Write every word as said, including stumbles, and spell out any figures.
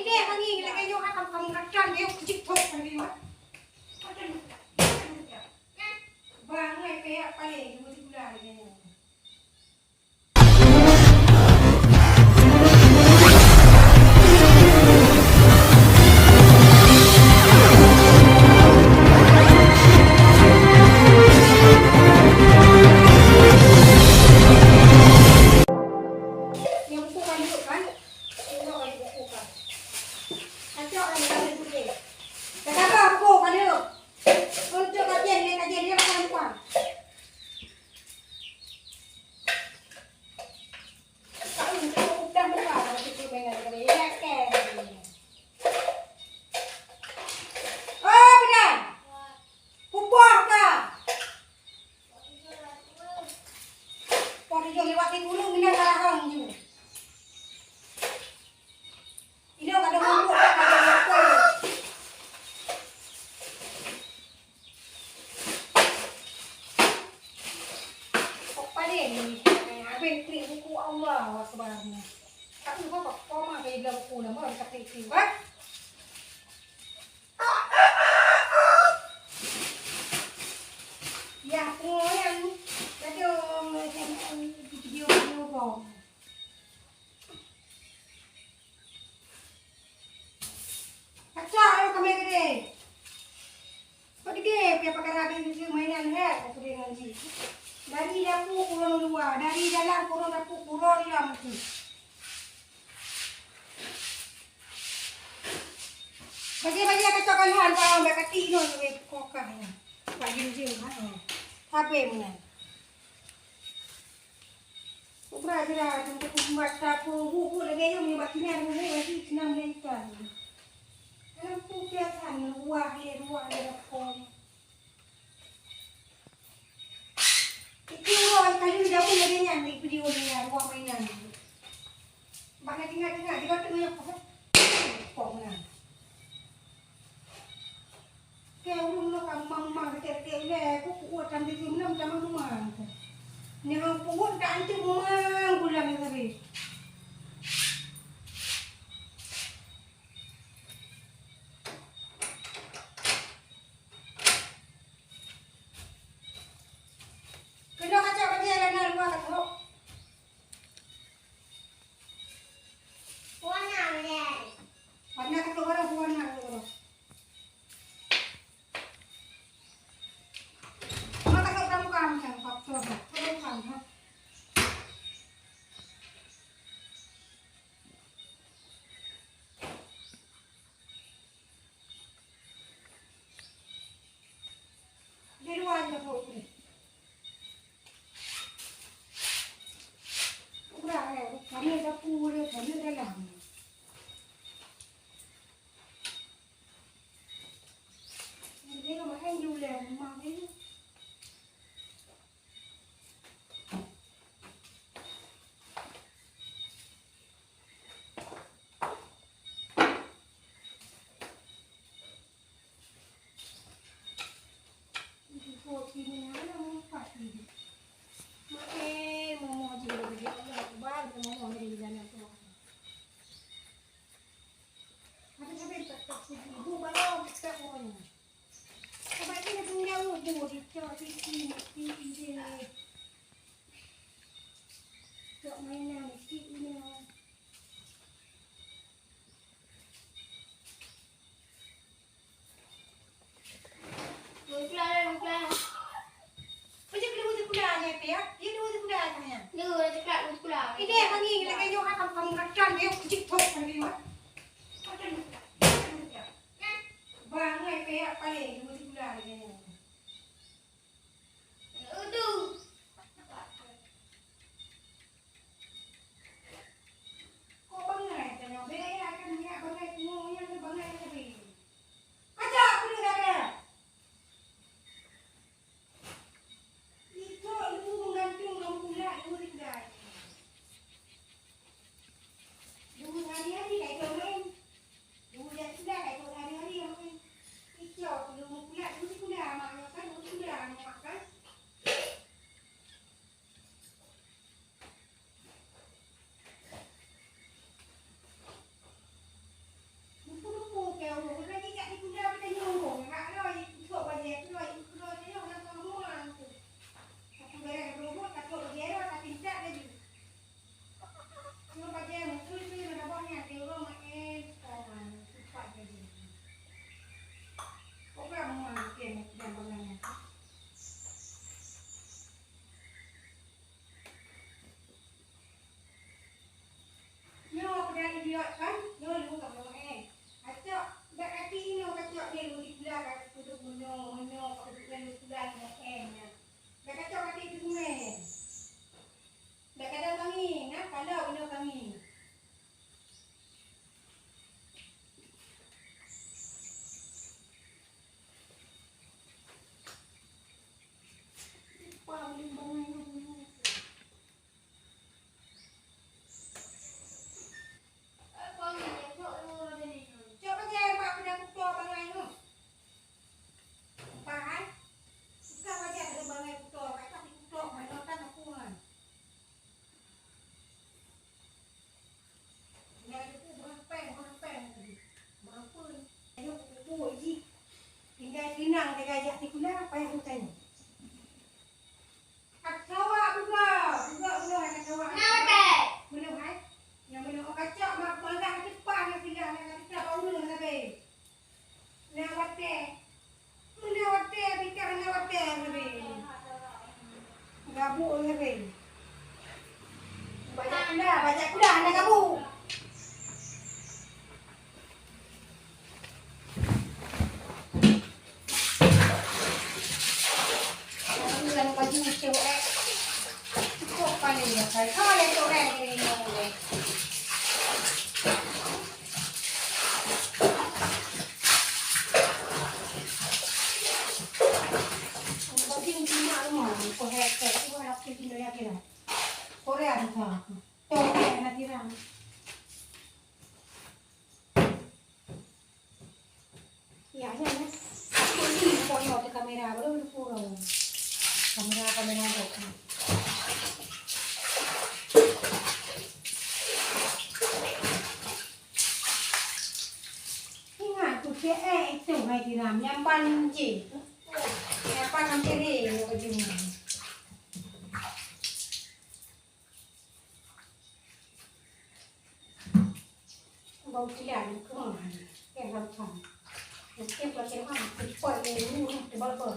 Deh, kami lagèe nyoe, akam kamu rakan, dia kecil tok, kami mah. Bangai pihak paling, dua tiga bulan lagi. Yang buku kan dulu kan? Tengok balik buku kan. Kacau lagi balik buku. Dah sabar buku kan dulu. Untuk kajian, ni kajian dia macam apa? Inoe ka dong mabuk, ka dong mabuk. Kok paléng ni? Habéh klik buku, Allahu Akbar. Tapi kok, kok, kok ma ka ida buku lam, baru ka klik, klik, bah? Ya, aku yang, laju, video, video, bom. Pacak lom kami keudeh. Peudeh pih pakara abéh jih mainan, hé, aku dengan jih. Dari dapur kurong luwa, dari dalam kurong dapur kurong dalam tu. Bagi-bagi kacau kaluhan, bak kati nyoe, kokah nyoe. Bak jim-jim, ha. Habéh meunan. Ubra jira, teuka peubuet sapeue bubu lagèe nyoe, meunyoe bak kinan bubu lagi senang meulitan. Dalam pupiak kan, ruah lé, ruah lé, ruah. Itu ruah kayu jauh lagèe nyan, di video ni, ruah mainan. Bak na tinggai-tinggai, di batu nyoe, kok meunan. Keu ureueng nyoe ka mang-mang, keu-keu ulèe, ku kuot tam di sinan, tam mang-mang. Nyang kuot ka anteuk mang bulan tadi. Keunoe kacau bagi lana luwa ka trok. Warna ka trok, warna ka trok. Di luwa aja, Bu. Udah, eh, kami dapur, kami dalam. Jadi, makan di luwa rumah ni. Lôn pula, lôn pula. Peue jeuet keu lôn sikula nyan pih, ya? Iya, lôn sikula nyan. Lôn sikula, lôn sikula. Idéh kami lagèe nyoe, akam kamu rakan, dia kecil tok kami, Mak. Bangai pih, ya, paling lôn sikula lagèe nyoe. Kok bangai tanyoe? Bèk akan minyak bangai, pungo nyan bangai sabe. Aja aku dengar dah. Itu lu menggantung kamu pula, lu tinggal. Dua hari-hari dah ikut main. Dua hari sudah dah ikut hari-hari yang main. Itu aku lu pula, lu pula. Cok kan? Nyoe lu ka meunyoe, eh. Acok, bak kaki nyoe kacok dia lu di pula ka kuduk meunyoe, meunyoe ka kuduk dia lu pula nyoe, eh, nyan. Bak kacok kaki tu meh. Bak kada pangi, nah, kalau inoe pangi. Cok bajèe mak peudah kuto bangai nyoe. Empat hai. Bukan bajèe ada bangai kuto, kata si kuto, mana kan aku kan. Tinggai teupeu beureumpéng, beureumpéng tadi. Beureumpéng. Ayo kubu jih. Tinggai sinang, tinggai jak sikula, payah meutanyoe. Kacawa buka, buka buka kacawa. Kenapa, Teh? Belum hai. Yang belum oh kacok mak bangga cepat nak singgah nak kita bawa nak sampai. Nak watèe. Nak watèe, bika nak watèe sampai. Gabuk sampai. Bajak kuda, bajak kuda nak gabuk. Bulan baju cewek. Cukup paling ya, saya kalau ada orang yang mau deh. Baju cuma rumah, kau hek, kau hek, kau hek. Korea tu kau. Tuh, kayak hati orang. Ya, ya, ya. Aku ni pokoknya di kamera, belum dipura. Kamera, kamera tu. Ingat tu, cek eh, itu hai diram, yang banjir. Apa nanti ni, yang baju ni? Bau tian keuh, eh, bau tian. Mungkin bau tian, cepat ni, ni, ni, tebal-bal.